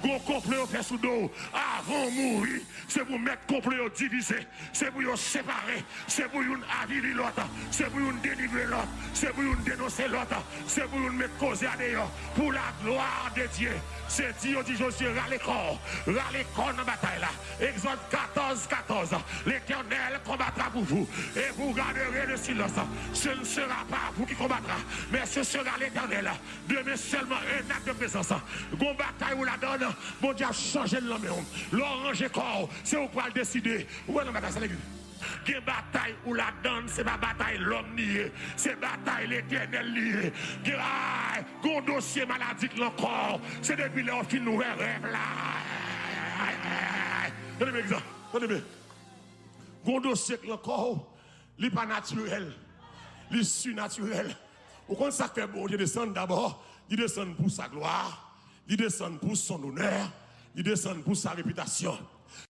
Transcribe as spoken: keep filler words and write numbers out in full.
Gon konplo yo fè sou do w. Avan w mouri, se pou mèt konplo yo divize. Se pou yo separe. Se pou youn avili lòt. Se pou youn denigre lòt. Se pou youn denonse lòt. Se pou youn met koze a deyò. Pour la gloire de Dieu. Se di yo di Jozye, rale kò w. Rale kò w nan batay la. Egzòd katòz katòz. L'Éternel combattra pour vous, et vous garderez le silence. Ce ne sera pas vous qui combattra, mais ce sera l'Éternel. Demain seulement, un acte de présence. Gon batay ou ladann, Bondye ap chanje l nan men w. Lè w ranje kò w, se ou k pral deside. Ou wè nan batay sa, legliz. Gen batay ou ladann, se pa batay lòm li ye. Se batay Letènèl li ye. Gen, ay, gon dosye maladi k lan kò w. Se depi lè w fin wè rèv la. Tande byen, egzanp. Tande byen. Gon dosye k lan kò w, li pa natirèl. Li sinatirèl. Ou konn sa k fè Bondye desann dabò? Li desann pou sa glwa. Li desann pou son onè. Li desann pou sa repitasyon.